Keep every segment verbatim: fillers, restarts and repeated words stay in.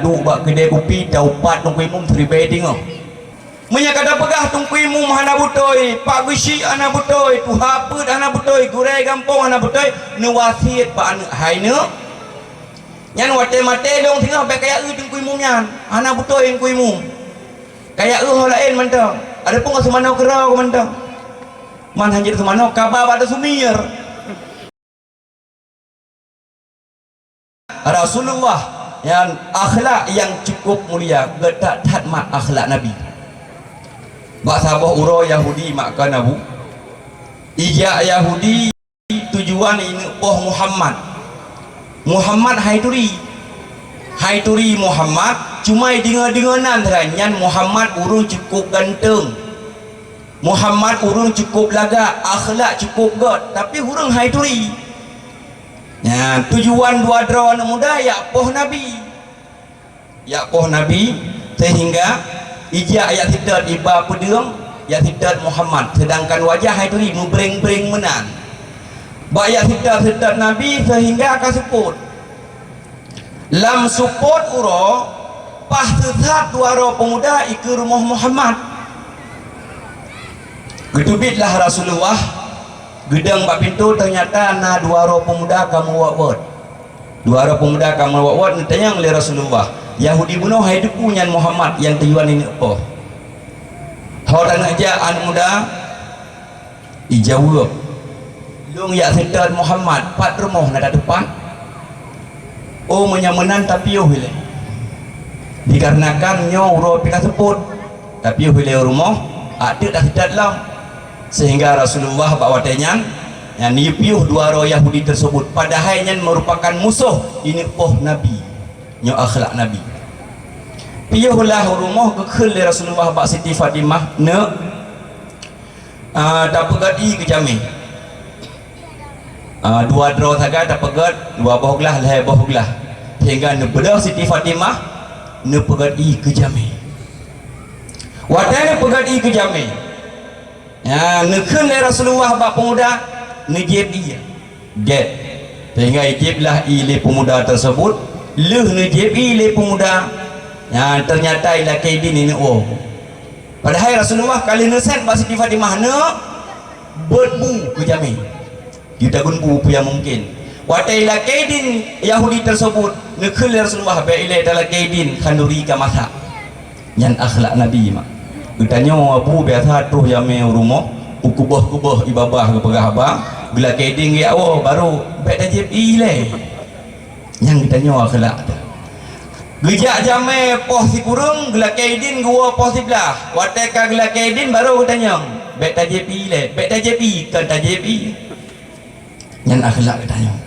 Duek bak keudè kupi, taupat Teungku Imum siribèe teungoh. Meunyoe ka tapeugah Teungku Imum hana beutôi, Pak Geuchik hana beutôi, tuha peuet hana beutôi, gurèe gampông hana beutôi, neuwasiet bak aneuk, "Hai neuk, nyan watèe maté lôn singoh bèk kajak eu Teungku Imum nyan, hana beutôi Teungku Imum. Kajak eu ho laén mantong, adapun ngon seumanoe keudroe mantong. Man hanjeuet seumanoe, kaba bak taseumier." Rasulullah nyan akhlak nyang cukup mulia, geutak that mat akhlak Nabi. Bak saboh uroe Yahudi mak ka na bu, ijak Yahudi tujuan ineuk poh Muhammad. Muhammad hai turi. Hai turi Muhammad, cuma ideungoe-deungoe nan sagai, nyan Muhammad ureueng cukup ganteng. Muhammad ureueng cukup lagak, akhlak cukup gèt, tapi ureueng hai turi. Nyan, tujuan dua droe aneuk muda jak poh Nabi. Jak poh Nabi, sehingga ijak jak seutôt iba peudeueng, jak seutôt Muhammad, seudangkan wajah hai turi meubreng-breng meunan. Bak jak seutôt-seutôt Nabi, sehingga ka seupôt. Lam seupôt uroe, paih seusat dua droe peumuda ikeue rumoh Muhammad. Geuteubiet lah Rasulullah, geudong bak pintoe, teunyata na dua droe peumuda ka meuwot-wot. Dua droe peumuda ka meuwot-wot, neutanyong lé Rasulullah, "Yahudi bunoe hai teungku nyan Muhammad nyang tujuan ineuk poh?" "Ho taneuk jak aneuk muda?" Ijaweueb, "Lôn jak seutôt Muhammad, pat rumoh na tateupat?" "Oh, meunyoe meunan tapiôh ilèe. Dikarenakan nyoe uroe pih ka seupôt, tapiôh ilèe u rumoh, ateuk taseutôt lom." Sehingga Rasulullah bak watèe nyan, nyan neupiôh dua droe Yahudi teuseubut, padahai nyan meurupakan musoh ineuk poh Nabi. Nyoe akhlak Nabi. Piôh lah u rumoh, geukheun lé Rasulullah bak Siti Fatimah, "Neuk, ah, tapeugöt ié keu jamèe." Ah, dua droe sagai tapeugöt, dua boh glah, lhèe boh glah. Sehingga neubeudôh Siti Fatimah, neupeugöt ié keu jamèe. Watèe neupeugöt ié keu jamèe, nyan, neukheun lé Rasulullah bak peumuda, "Neujieb ié." Gèt. Sehingga ijieb lah ié lé peumuda teuseubut, lheueh neujieb ié lé peumuda, nyan, teunyata ilakèe idin ineuk woe. Padahai Rasulullah ka lheueh neusèt bak Siti Fatimah, "Neuk, beuet bu keu jamèe." Geutagun bu peue nyang mungken. Watèe ilakèe idin Yahudi teuseubut, neukheun lé Rasulullah, "Bèk ilèe, talakèe idin, khanduri ka masak." Nyan akhlak Nabi, mak. Geutanyoe, Abu, biasa troh jamèe u rumoh, u keubah-keubah ié babah geupeugah haba, geulakèe idin geujak woe, barô, "Bèk tajieb ié ilèe." Nyan geutanyoe akhlak teuh. Geujak jamèe poh sikureueng, geulakèe idin geuwoe poh siblaih. Watèe ka geulakèe idin, barô geutanyong, "Bèk tajieb ié ilèe, bèk tajieb ié, kon tajieb ié." Nyan akhlak geutanyoe.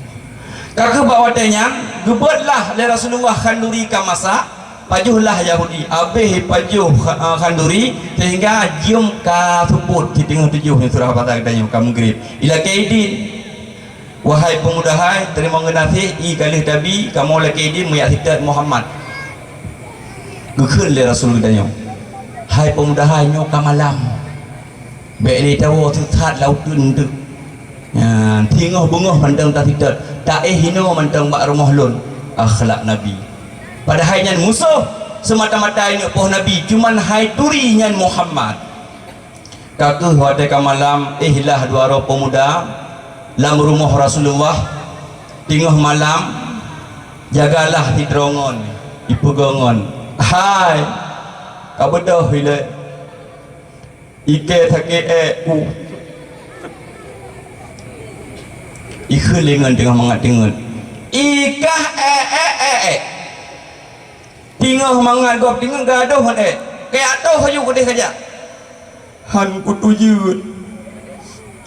Ka kheueh bak watèe nyan, geubeuet lah lé Rasulullah khanduri ka masak, pajoh lah Yahudi. Abéh pajoh kha-, khanduri, sehingga jeuem ka seupôt, siteungoh tujoh nyoe surah Al-Fatihah geutanyoe ka meugrib. Ilakèe idin, "Wahai peumuda hai, teurimong geunaséh, ié ka lheueh tabi, kamoe lakèe idin meujak seutôt Muhammad." Geukheun lé Rasul geutanyoe, "Hai peumuda hai, nyoe ka malam. Bèk lé tawoe seusat lam uteuen teuk. Nyan, singoh beungoh mantong taseutôt, taéh inoe mantong bak rumoh lôn." Akhlak Nabi. Padahai nyan musoh seumata-mata ineuk poh Nabi, cuman hai turi nyan Muhammad. Ka kheueh watèe ka malam, éh lah dua droe peumuda lam rumoh Rasulullah. Teungoh malam, jagalah sidroe ngon, ipeugo ngon, "Hai, ka beudôh ilèe." Ikèe sakét èk ku. Ikheun lé ngon teungoh mangat teungeut. Ikah èk, èk, èk, èk. Teungoh mangat gob teungeut gadôh ngon èk. Kajak toh laju keudéh kajak. Han kuteujeuet.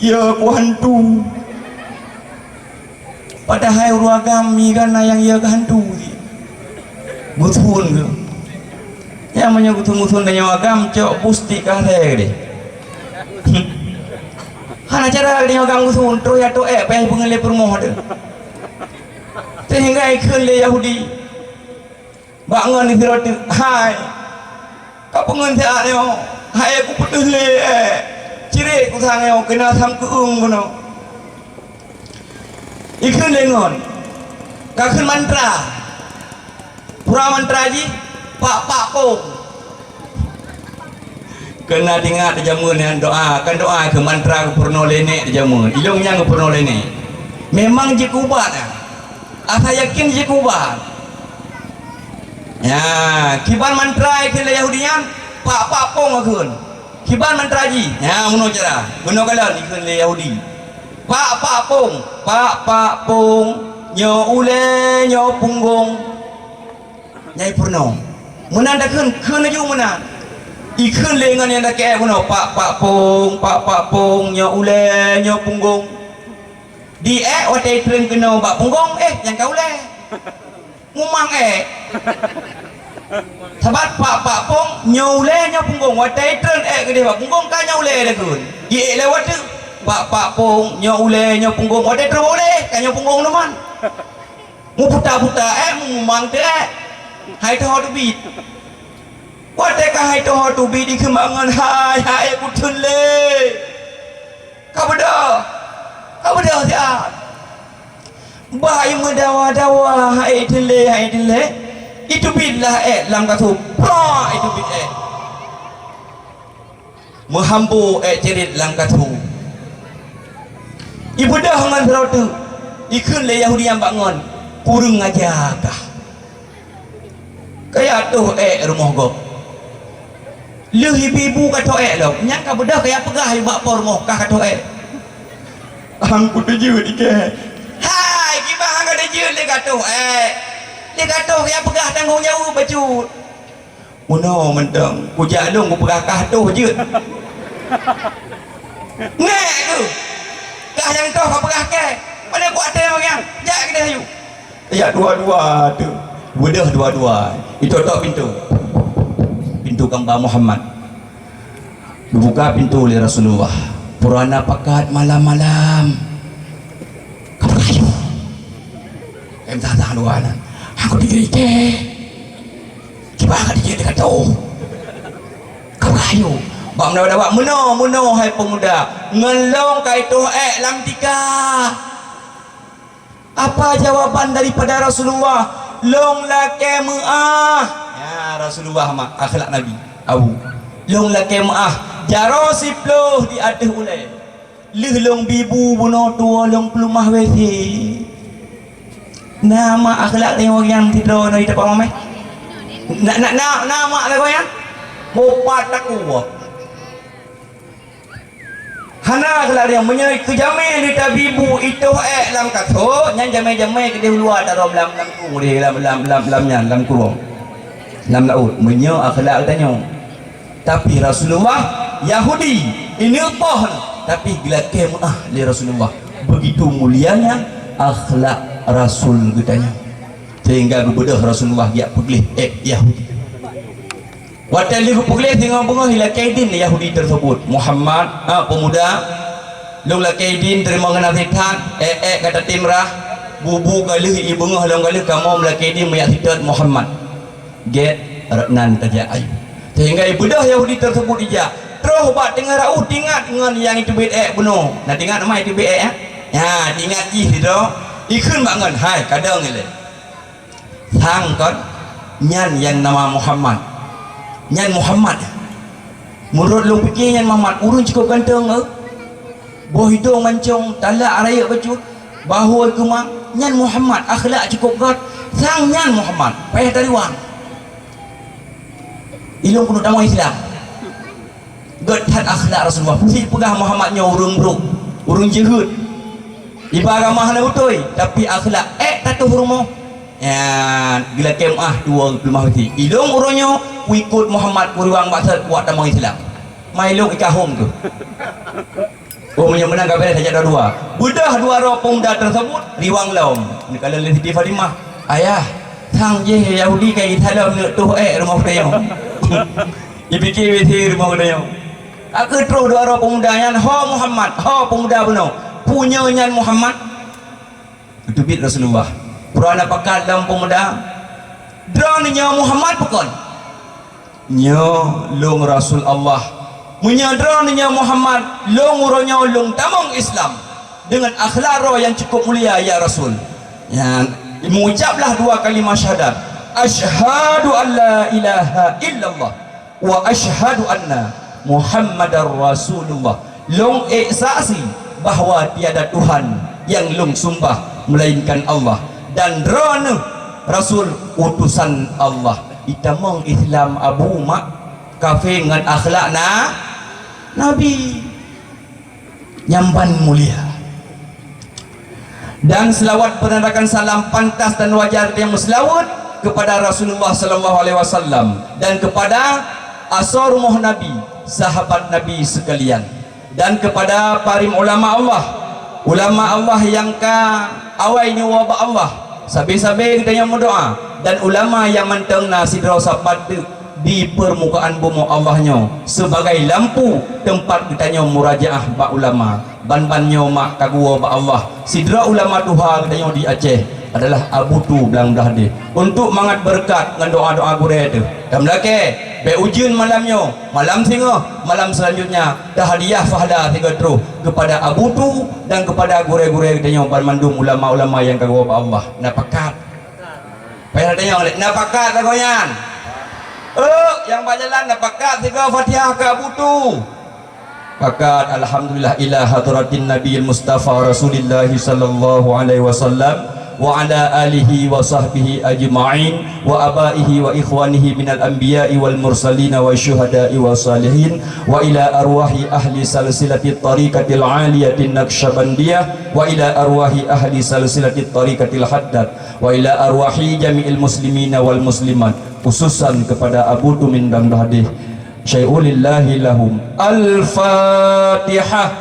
Yö ku hantu. Padahai ureueng agam mi kan na nyang yö keu hantu cit. Geuthôn keuh. Nyang meunyoe geuthôn-geuthôn tanyoe agam cok bustik ka asai deh. Hana cara tanyoe agam geuthôn, troh ya toh èk payah peungeulée peurumoh teuh. Sehingga ikheun lé Yahudi. Bak ngon sidroe teuk, "Hai, kapeungon siat nyoe? Hai, kupeuteuh lé, eh, cirek kusang nyoe keunoe sam keueung bunoe." Ikheun lé ngon, ka kheun mantra. Pura mantra jih, pak-pak pong. Keunan ingat di jameun nyan doa, kan doa keu mantra geupeurunoe lé nèk di jameun. Ilong nyan geupeurunoe lé nèk. Memang jikeubat, ah. Asa yakin jikeubat. Ya, kiban mantra ikheun lé Yahudi nyan, pak-pak pong akheun. Kiban mantra jih. Ya, meunoe cara. Meunoe kalon ikheun lé Yahudi. Pak-pak pong, pak-pak pong, nyoe ulèe, nyoe punggong. Nyai peurunoe. Meunan takheun, kheun laju meunan. Ikheun lé ngon nyang dakée bunoe, pak-pak pong, pak-pak pong, nyoe ulèe, nyoe punggong. Di ék watée treun keunoe bak punggong, eh, nyang ka ulèe. Mumang ék. Sabat pak-pak pong, nyoe ulèe, nyoe punggong. Watée treun ék keudeh bak punggong, ka nyoe ulèe takheun. Di ék lewat teuk, pak-pak pong, nyoe ulèe, nyoe punggong. Watée treun ulèe, ka nyoe punggong teuma. Muputa-puta ék, mumang teuk ék. Hai teuho teubiet. Watée ka hai teuho teubiet, ikheun bak ngon, "Hai, hai, kuteun lé. Ka beudôh. Ka beudôh siat." Bah imeudawa-dawa, hai teun lé, hai teun lé. Iteubiet lah ék lam kasô. Brak, iteubiet ék. Meuhambo ék ceurit lam kasô. Ibeudôh ngon sidroe teuk, ikheun lé Yahudi nyan bak ngon, "Kureueng aja kah. Kaya toh ék rumoh gob. Lheueh ibi-ibu ka toh ék lom, nyan ka beudôh kaya peugah bak po rumoh kah ka toh ék." "Hang kuteujeuet ikée." "Hai, kiban hang ka teujeuet lé ka toh ék. Lé ka toh kaya peugah tanggông jaweueb bacut." "Meunoe mantong, kujak lôn kupeugah kah toh jeuet." "Ngek keuh. Kah nyang toh ka peugah kée. Pane kuat teurimong nyan. Jak keudeh aju." Jak dua-dua teuk. Beudôh dua-dua. Itotok pintoe. Pintoe kamba Muhammad. Dibuka pintoe lé Rasulullah. Purana pakat malam-malam. Ka peugah aju. Em, tah-tah luwa na. Aku dikirike. Kiban ka dijeuet lé ka toh. Ka peugah aju. Bak meudawa-dawa, "Meunoe, meunoe, hai peumuda. Ngon lôn ka itoh ék lam tika." Apa jawaban daripada Rasulullah? "Lôn lakée meuáh." Ya, Rasulullah mak akhlak Nabi. Abu. "Lôn lakée meuáh. Jaroe siploh di ateueh ulée. Lheueh lôn bi bu bunoe tuwoe lôn peuleumah wéh." Na mak akhlak tanyoe nyang sidroe nyoe di teumpat mameh? Na, na, na, na mak lagoe nyan? Mupat takue. Hana akhlak tanyoe, meunyoe keu jamé lé tabi bu itoh ék lam kasô, nyan jamé-jamé keudeh uluwa tarom lam, lam ku-, lam, lam, lam, lam nyan, lam kurong. Lam laôt. Meunyoe akhlak tanyoe. Tapi Rasulullah Yahudi, ineuk poh, tapi geulakée meuáh lé Rasulullah. Begitu mulianya akhlak Rasul geutanyoe. Sehingga geubeudôh Rasulullah geujak peugleh ék Yahudi. Watée lheueh geupeugléh singoh beungoh, ilakée idin lé Yahudi teuseubut, "Muhammad, ah, peumuda, lôn lakée idin teurimong keunan sithat, ék-ék ka tatem rhah, bu-bu ka lheueh ibeungoh lom ka lheueh kamoe meulakée idin meujak seutôt Muhammad." Gét rot nan tajak ayue. Sehingga ibeudôh Yahudi teuseubut ijak. Troh bak teungoh rot teuingat ngon nyang iteubiet ék bunoe. Na teuingat ma iteubiet ék, eh? Nyan, teuingat jih sidroe. Ikheun bak ngon, "Hai, kadang ilée." Sang kon, nyan nyang nama Muhammad. Nyan Muhammad. Meunurot lôn pike nyan Muhammad, ureuëng cukôp ganteng, eh. Boh idong mancong, talak rayeuk bacut, bahôi keumang, nyan Muhammad, akhlak cukôp gét. Sang nyan Muhammad, payah tariwang. Ilong keuneuk tamong Islam. Gét that akhlak Rasulullah. Peue jipeugah Muhammad nyoe ureuëng brok, ureuëng jeuhet. Iba agama hana beutôi, tapi akhlak ék tatuh rumoh. Ya, geulakée meuáh tuwoe geupeuleumah wisi. Ilong uroe nyoe kuikot Muhammad kuriwang bak sot kuat tamong Islam. Mai ilong ikahom tu. Oh, meunyoe meunan ka beres, tajak dua-dua. Beudôh dua droe peumuda teuseubut, riwang lom. Neukalon lé Siti Fatimah, "Ayah, sang jih Yahudi ka jisalom neuk toh ék rumoh geutanyoe." Jipike wisi rumoh geutanyoe. Ka geutroh dua droe peumuda nyan, "Ho Muhammad, ho peumuda bunoe, peue nyoe nyan Muhammad?" Geuteubiet Rasulullah. Pura na pakat lom peumuda, "Droeneuh nyoe Muhammad peue kon?" "Nyoe lôn Rasul Allah." "Meunyoe droeneuh nyoe Muhammad, lôn uroe nyoe lôn tamong Islam deungon akhlak droe nyang cukôp mulia, ya Rasul." Nyan, mengucaplah dua kalimah syahadat, "Asyhadu an la ilaha illallah wa asyhadu anna Muhammadar Rasulullah." Lôn ék saksi bahwa tiada Tuhan nyang lôn sumbah melainkan Allah, dan Droeneueh Rasul utusan Allah. Itamong Islam Abu, mak, kafé ngon akhlak na-, Nabi. Nyan ban mulia. Dan selawat penandakan salam pantas dan wajar nyang meuseulaweuet kepada Rasulullah sallallahu alaihi wasallam dan kepada asoe rumoh Nabi, sahabat Nabi sekalian, dan kepada para ulama Allah, ulama Allah nyang ka awai nyoe bak Allah, sabe-sabe geutanyoe meudoa, dan ulama nyang mantong na sidroe sapat teuk di peurmukaan bumoe Allah nyoe sibagai lampu teumpat geutanyoe murajaah bak ulama. Ban-ban nyoe mak kaguwoe bak Allah, sidroe ulama tuha geutanyoe di Aceh adalah Abu Tu Blang Blahdeh. Untuk mangat beureukat ngon doa-doa gurée teuh, tameulakée bék ujeuen malam nyoe, malam singoh, malam seulanjutnya tahadiah pahala sigoe troh kepada Abu Tu dan kepada gurée-gurée geutanyoe banmandum ulama-ulama nyang kaguwoe bak Allah. Na pakat? Payah tanyong lé, na pakat lagoe nyan? Euk, nyang bak jalan na pakat sigoe Fatihah keu Abu Tu? Pakat, alhamdulillah, ila hadratin Nabi Mustafa Rasulillah sallallahu alaihi wasallam wa ala alihi wa sahbihi ajma'in wa abaihi wa ikhwanihi minal anbiya'i wal mursalin wa syuhada'i wa salihin wa ila arwahi ahli salsilatit tariqatil aliyatin naqsyabandiyah wa ila arwahi ahli salsilatit tariqatil haddad wa ila arwahi jami'il muslimina wal muslimat, khususan kepada Abu Tu Blang Blahdeh, syai'un lillahi lahum. Al-Fatihah.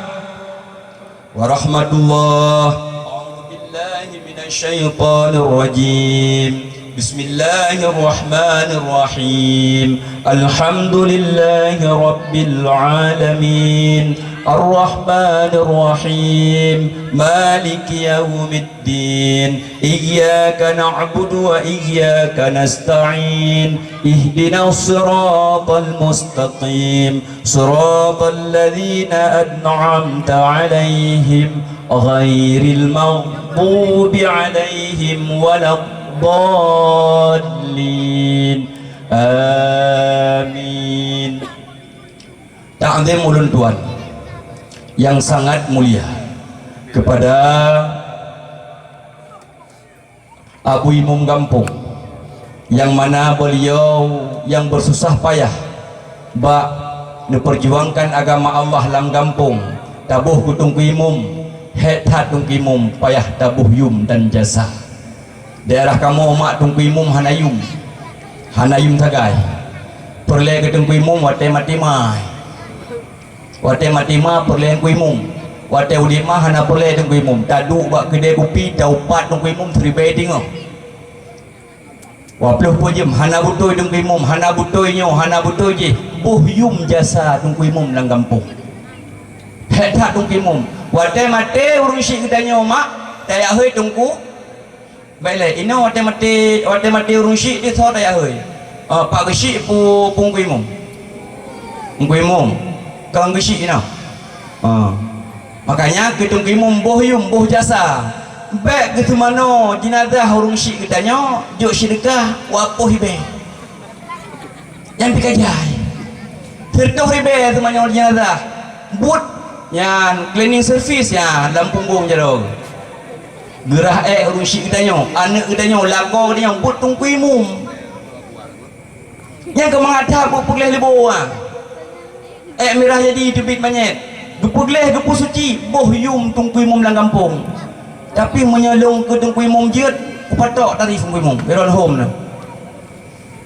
Wa rahmatullah. A'udzu billahi minasy syaithanir rajim. Bismillahirrahmanirrahim. Alhamdulillahi rabbil alamin. Arrahmanirrahim. Maliki yaumiddin. Iyyaka na'budu wa iyyaka nasta'in. Ihdinas siratal mustaqim. Siratal ladzina an'amta 'alaihim ghairil maghdubi 'alaihim waladdallin. Amin. Takzim ulôn tuan yang sangat mulia kepada Abu Imum gampông, nyang mana beliau nyang beususah payah bak neupeurjuangkan agama Allah lam gampông, taboh keu Teungku Imum, hék that Teungku Imum payah taboh yum dan jasa. Daerah kamoe mak Teungku Imum hana yum, hana yum sagai. Peureulée keu Teungku Imum watée maté ma. Watée maté ma peureulée Teungku Imum. Watée udeb ma hana peureulée Teungku Imum. Taduek bak keudée kupi, taupat Teungku Imum siribée teungoh. Waploh peuet jeuem hana beutôi Teungku Imum, hana beutôi nyoe, hana beutôi jih. Boh yum jasa Teungku Imum lam gampông. Hék that Teungku Imum. Watée maté ureuëng syiek geutanyoe mak, tajak hôi Teungku Bèk lé, inoe watèe maté, watèe maté ureueng syik di soe tajak hôi? Ah, pat geusyik pu-, pu Teungku Imum? Teungku Imum. Kon geusyik inoe. Ah. Makanya keu Teungku Imum boh yum, boh jasa. Bèk geuseumanoe jeunazah ureueng syik geutanyoe, jok seudeukah, wapôh ibèe. Nyang pih ka jai. Sireutoh ribèe teumanyong jeunazah. Buet nyan cleaning service nyan lam punggong jaroe. Geurah èk ureueng syik geutanyoe, aneuk geutanyoe, lakoe geutanyoe, buet Teungku Imum. Nyang keu mangat that buet peugleh leubô, ah. Èk mirah jadi teubiet manyèt. Geupeugleh, geupeusuci, boh yum Teungku Imum lam gampông. Tapi meunyoe lôn keu Teungku Imum jeuet, kupatok tarif Teungku Imum, Iron Home nyan.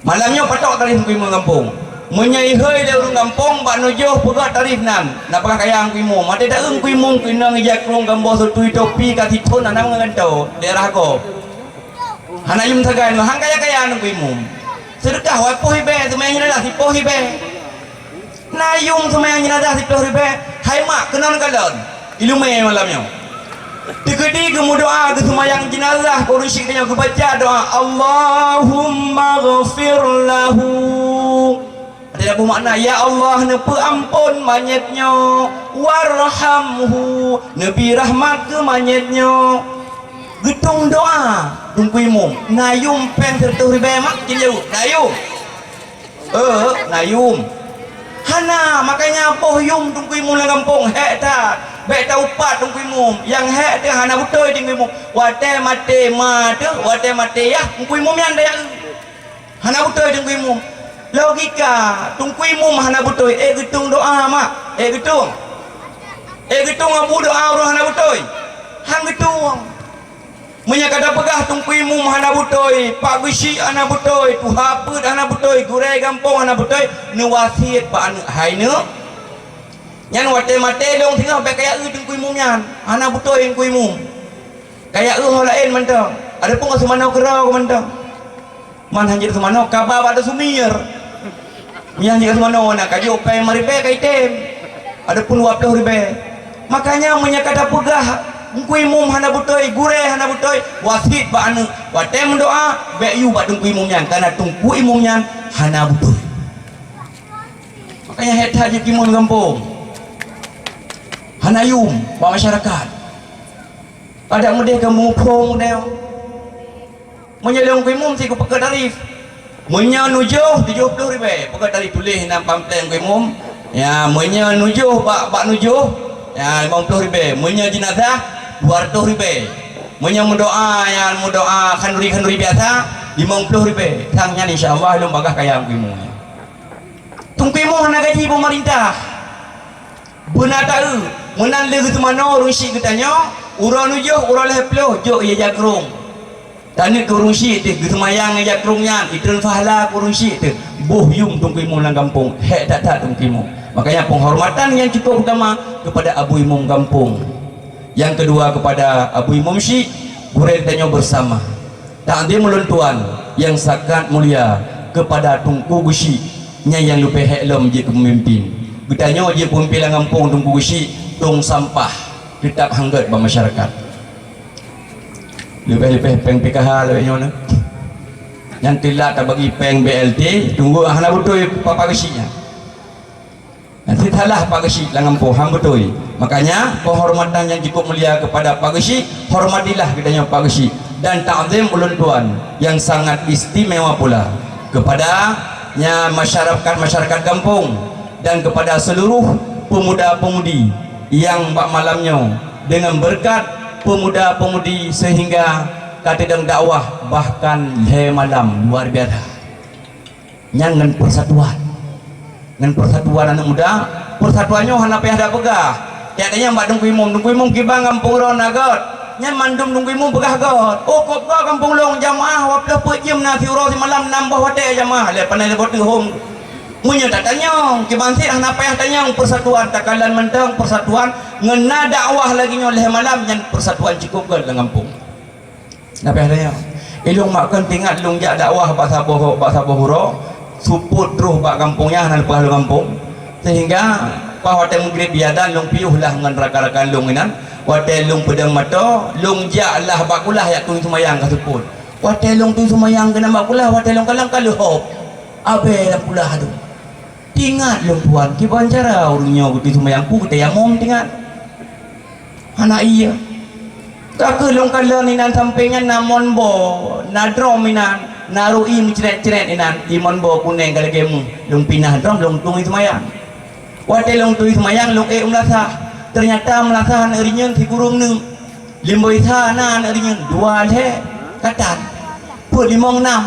Malam nyoe patok tarif Teungku Imum gampông. Meunyoe ihôi lé ureueng gampông bak neujoh peugah tarif nyan, na peugah kaya Teungku Imum. Watèe taeu Teungku Imum keunoe ngon jak krueng gambô sutui topi ka sithôn hana meugantoe daerah gob. Hana yum sagai nyoe, han kaya-kaya Teungku Imum. Seudeukah wapôh ibèe, seumayang jeunazah sipôh ibèe. Na yum seumayang jeunazah siploh ribèe, hai mak keunoe neukalon. Ileumèe malam nyoe. Teukeudi geumeudoa geuseumayang jeunazah keu ureueng syik geutanyoe geubaca doa, "Allahummaghfir lahu." Ada dak beumakna, "Ya Allah, neupeuampôn manyèt nyoe, warhamhu, neubri rahmat keu manyèt nyoe." Geutong doa Teungku Imum, na yum péng sireutoh ribèe mak? Cit jaweueb, na yum? Eh, na yum. Hana, makanya boh yum Teungku Imum lam gampông, hék that. Bèk taupat Teungku Imum, nyang hék teuh hana beutôi Teungku Imum. Watèe maté ma teuh, watèe maté yah, Teungku Imum nyan daya. Hana beutôi Teungku Imum. Logika, Teungku Imum hana beutôi, ék geutong doa mak, ék geutong. Ék geutong abu doa ureueng hana beutôi. Han geutong. Meunyoe ka tapeugah Teungku Imum hana beutôi, Pak Geuchik hana beutôi, tuha peuet hana beutôi, gurèe gampông hana beutôi, neuwasiet bak aneuk hai neuk. Nyan watèe maté lôn singoh bèk kaya eu Teungku Imum nyan, hana beutôi Teungku Imum. Kaya eu ho laén mantong. Adapun ka seumanoe keudroe mantong. Man hanjeuet seumanoe, kaba bak teusumir. Meunyoe hanjeuet seumanoe na kajok péng lima ribèe ka item. Adapun dua ploh ribèe. Makanya meunyoe ka tapeugah Teungku Imum hana beutôi, gurèe hana beutôi, wasiet bak aneuk. Watèe meudoa, bèk yue bak Teungku Imum nyan, karena Teungku Imum nyan hana beutôi. Makanya hék that jeuet keu imum gampông. Hana yum bak masyarakat. Adak meudeh ka muphom deh. Meunyoe lôn keu imum si kupeugah tarif. Meunyoe nujoh tujoh ploh ribèe, peugah tarif tuléh lam pamflet keu imum. Ya, meunyoe nujoh bak, bak nujoh, ya, limong ploh ribèe. Meunyoe jenazah dua ratus ribèe. Meunyoe meudoa, ya, meudoa khanduri-khanduri biasa, limong ploh ribèe. Sang nyan insya Allah lôn bagah kaya keu imum. Teungku Imum hana gaji peumeurintah. Beuna taeu, meunan lé geuteumanoe ureueng syiek geutanyoe, uroe nujoh, uroe lhèe ploh jok ie jak krueng. Taneuk keu ureueng syiek teuh, geuseumayang ie jak krueng nyan, itreun pahala keu ureueng syiek teuh. Boh yum Teungku Imum lam gampông, hék that-that Teungku Imum. Makanya penghormatan yang cukup utama kepada Abu Imum gampông. Yang kedua kepada Abu Imum syiek, gurèe tanyoe bersama. Takzim ulôn tuan nyang sangat mulia kepada Teungku Geuchik, nyan nyang leubeh hék lom jeuet keu peumimpin. Geutanyoe jeuet peumimpin lam gampông Teungku Geuchik, tong sampah teutap hanggét bak masyarakat. Leubeh-leubeh péng P K H lagèe nyoe na. Nyan teulat tabagi péng B L T, tunggu hana beutôi Pak Geuchik nyan. Nanti salah Pak Geuchik lam gampông, han beutôi. Makanya, penghormatan yang cukup mulia kepada Pak Geuchik, hormatilah geutanyoe Pak Geuchik. Dan takzim ulôn tuan yang sangat istimewa pula kepada nya masyarakat-masyarakat gampông dan kepada seluruh pemuda-pemudi yang bak malam nyoe dengan berkat pemuda-pemudi sehingga ka teudong dakwah bahkan lhèe malam luar biasa. Nyan ngon persatuan. Ngon persatuan aneuk muda, persatuan nyoe hana payah tapeugah. Tiep-tiep nyang bak Teungku Imum, Teungku Imum kiban gampông droe na göt. Nyan mandum Teungku Imum peugah göt. Oh, kop göt gampông lôn, jamaah dua ploh peuet jeuem na siuroe simalam nam boh watèe jamaah. Lé panai lé boh teuhom. Meunyoe tatanyong, kiban cit hana payah tanyong persatuan takalon mantong persatuan ngon na dakwah lagèe nyoe lhèe malam nyan persatuan cukup göt lam gampông. Leubeh lé nyoe, ilôn mak kon teuingat lôn jak dakwah bak saboh, bak saboh uroe, seupôt troh bak gampông nyan hana leupah lôn gampông. Sehingga pas watèe meugrib jiadan lôn piôh lah ngon rakan-rakan lôn inan. Watèe lôn peudong mata, lôn jak lah bak kulah jak tueng seumayang ka seupôt. Watèe lôn tueng seumayang keunan bak kulah, watèe lôn kalon ka lheueh hop. Abèe lam kulah tu. Teuingat lôn tuan, kiban cara ureueng nyoe geutui seumayang peue geutayamom teuingat. Hana iya. Ka keuh lôn kalon inan sampéng nyan na mon bo, na drom inan, na rôh ié meucrét-crét inan, ié mon bo kunéng ka lagèe méuh. Lôn pinah drom lôn tueng seumayang. Watèe lôn tueng seumayang lôn ék u meulasah. Teunyata meulasah aneuk rinyeun sikureueng neuk. Limong sa na aneuk rinyeun, dua lhèe ka tan. Peuet limong nam.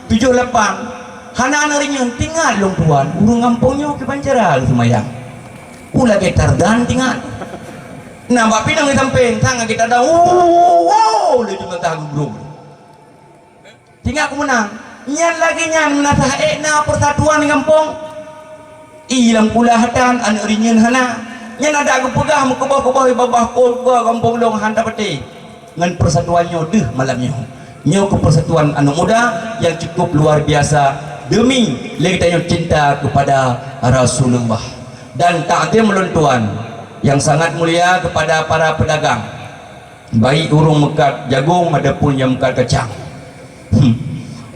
Tujoh lapan, hana aneuk rinyeun, teuingat lôn tuan, ureueng gampông nyoe kiban cara geuseumayang. Peue lagèe Tarzan teuingat. Na bak pinang di sampéng, sang lagèe Tarzan, wow, laju meunasah geugrong. Teuingat keu meunan, nyan lagèe nyan meunasah ék na persatuan di gampông. Ié lam kulah tan, aneuk rinyeun hana. Nyan adak geupeugah meukeubah-keubah babah kol geuh gampông lôn han tapatéh. Ngon persatuan nyoe deuh malam nyoe. Nyoe keuh persatuan aneuk muda nyang cukup luar biasa demi lé geutanyoe cinta kepada Rasulullah. Dan takzim ulôn tuan nyang sangat mulia kepada para pedagang. Baik ureueng meukat jagong ataupun nyang meukat kacang. Hmm.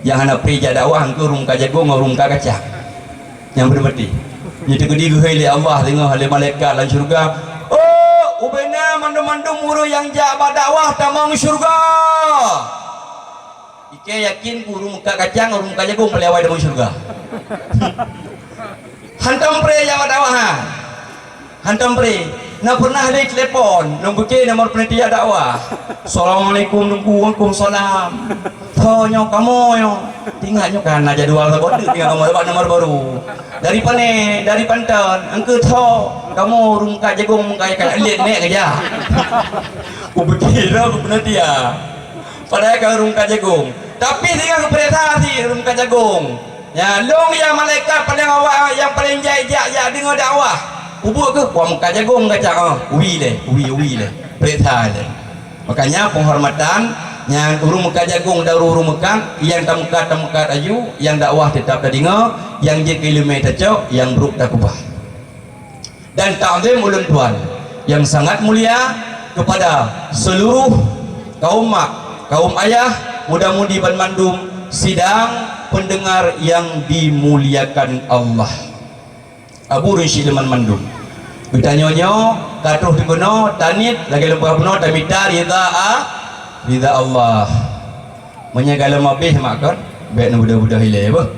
Nyang hana pri jak dakwah, engkau ureueng meukat jagong ngon ureueng meukat kacang. Nyang beutôi-beutôi. Nyoe teukeudi geuhôi lé Allah, deungoe lé malaikat lam syeuruga, "Oh, ubena Mandum-mandum ureuëng nyang jak bak dakwah tamong syeuruga. Ikei yakin ureuëng meukat kacang, ureuëng meukat jagong paléng awai tamong syeuruga. Hantom pré jak bak dakwah, ha? Hantom pré. Na pernah lé telepon, lôn piké nomor panitia dakwah. "Assalamualaikum, Teungku." "Waalaikumsalam." "Tho nyoe kamoe nyoe." Teuingat nyoe kan na jadwal saboh teuk, teuingat kamoe dapat nomor baru. "Dari pané?" "Dari Panton." "Engkeu tho?" "Kamoe ureuëng meukat jagong, meukat ikan." Liet nek keujak. Kupiké dah, kupeunatia. Padahai ka ureuëng meukat jagong. Tapi singoh geupeuriksa sit ureuëng meukat jagong. Ya, lôn ya malaikat paléng awai nyang paléng jai jak, jak deungoe dakwah. Ubeut keuh, wah meukat jagong gacah, ah, ui lé, ui, ui lé. Peuriksa lé. Makanya penghormatan nyang ureuëng meukat jagong dan ureuëng meukat, nyang tameukat, tameukat aju, nyang dakwah teutap tadeungoe, nyang jeuet keu ileumé tacok, nyang brok takeubah. Dan takzim ulôn tuan yang sangat mulia kepada seluruh kaum mak, kaum ayah, muda-mudi banmandum sidang pendengar yang dimuliakan Allah. Abu Rashid Leman mandum. Geutanyoe nyoe ka troh teugunoe taniet lagée lôn peugah bunoe tamita ridha a, ridha Allah. Meunyoe galom abéh mak kon, bék neubeudôh-beudôh ilée beuh.